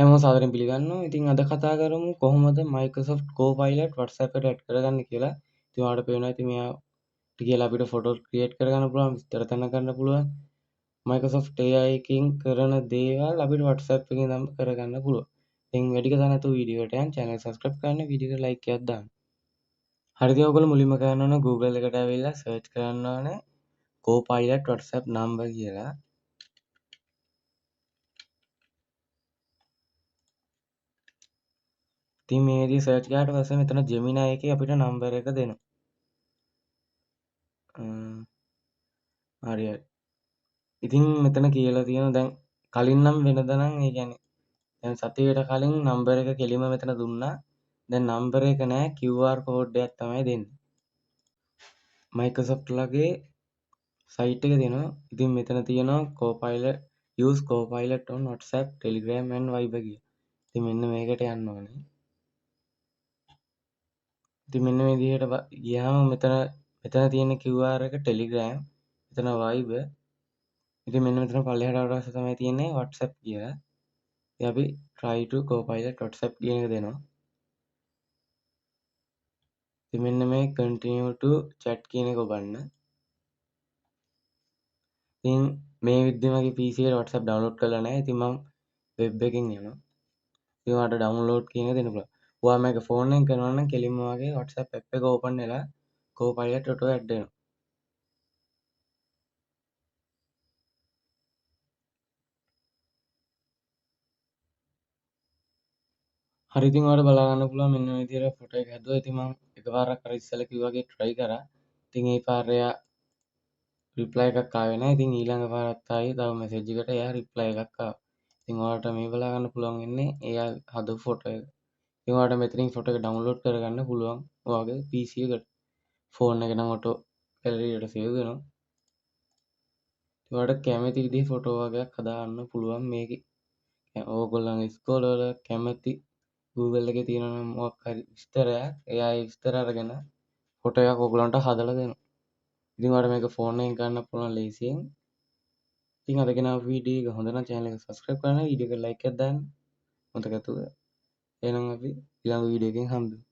හැමෝම සාදරයෙන් පිළිගන්නවා. ඉතින් අද කතා කරමු කොහොමද Microsoft Copilot WhatsApp එකට ඇඩ් කරගන්නේ කියලා. ඉතින් ඔයාලට පේනවා ඉතින් මෙයා කියලා අපිට ෆොටෝ ක්‍රියේට් කරගන්න පුළුවන්, විස්තර දැනගන්න පුළුවන්. Microsoft AI එකකින් කරන දේවල් අපිට WhatsApp එකෙන් නම් කරගන්න පුළුවන්. ඉතින් වැඩි කතා නැතුව වීඩියෝ එකට යන්න, channel subscribe කරන්න, වීඩියෝ එකට like එකක් දාන්න. හරි ඉතින් ඔයගොල්ලෝ මුලින්ම කරන්න ඕන Google එකට ඇවිල්ලා search කරන්න ඕනේ Copilot WhatsApp number කියලා. ඉතින් මේ විදිහට සර්ච් කරාට පස්සේ මෙතන Gemini එකේ අපිට නම්බර් එක දෙනවා. හරි හරි. ඉතින් මෙතන කියලා තියෙනවා දැන් කලින් නම් වෙනද නම් ඒ කියන්නේ දැන් සතියකට කලින් නම්බර් එක කෙලින්ම මෙතන දුන්නා. දැන් නම්බර් එක නෑ QR code එකක් තමයි දෙන්නේ. Microsoft ලගේ සයිට් එක දෙනවා. ඉතින් මෙතන තියෙනවා Copilot use Copilot on WhatsApp, Telegram and Viber කියලා. ඉතින් මෙන්න මේකට යන්න ඕනේ. ඉතින් මෙන්න මේ විදිහට ගියාම මෙතන මෙතන තියෙන QR එක Telegram, මෙතන Viber. ඉතින් මෙන්න මෙතන පල්ලෙහාට ආවට පස්සේ තමයි තියෙන්නේ WhatsApp කියලා. ඉතින් අපි try to Copilot WhatsApp කියන එක දෙනවා. ඉතින් මෙන්න මේ continue to chat කියන එක ඔබන්න. ඉතින් මේ විදිහට මගේ PC එකට WhatsApp download කරලා නැහැ. ඉතින් මම වෙබ් එකෙන් යනවා. ඉතින් ඔයාලට download කියන එක දෙන්න පුළුවන්. ඔයා මේක ෆෝන් එකෙන් කරනවා නම් කෙලින්ම ඔයාගේ WhatsApp app එක ඕපන් වෙලා Copilot auto add වෙනවා. හරි ඉතින් ඔයාලට බලා ගන්න පුළුවන් මෙන්න මේ විදිහට ෆොටෝ එක හැදුවා. ඉතින් මම එකපාරක් අර ඉස්සෙල්ලා කිව්වා වගේ try කරා. ඉතින් ඒ පාර එයා රිප්ලයි එකක් ආවේ නැහැ. ඉතින් ඊළඟ පාරත් ආයේ තව මැසේජ් එකට එයා රිප්ලයි එකක් ආවා. ඉතින් ඔයාලට මේ බලා ගන්න පුළුවන් වෙන්නේ එයා හදපු ෆොටෝ එක. ඉතින් ඔයාලට මෙතනින් ෆොටෝ එක ඩවුන්ලෝඩ් කරගන්න පුළුවන් ඔයාගේ PC එකට. ෆෝන් එක නම් ඔටෝ ගැලරි එකට සේව් වෙනවා. ඉතින් ඔයාලට කැමති විදිහේ ෆොටෝ වගේක් හදාගන්න පුළුවන් මේකේ. ඕගොල්ලන්ගේ ඉස්කෝලවල කැමති Google එකේ තියෙනවා නම් මොකක් හරි විස්තරයක්, එයා ඒ විස්තර අරගෙන ෆොටෝ එකක් ඕගොල්ලන්ට හදලා දෙනවා. ඉතින් ඔයාලට මේක ෆෝන් එකෙන් ගන්න පුළුවන් ලේසියෙන්. ඉතින් අද ගෙනාවු වීඩියෝ එක හොඳ නම් channel එක subscribe කරන්න, වීඩියෝ එකට like එකක් දාන්න මතක ඇතුව. එහෙනම් අපි ඊළඟ වීඩියෝ එකෙන් හම්බෙමු.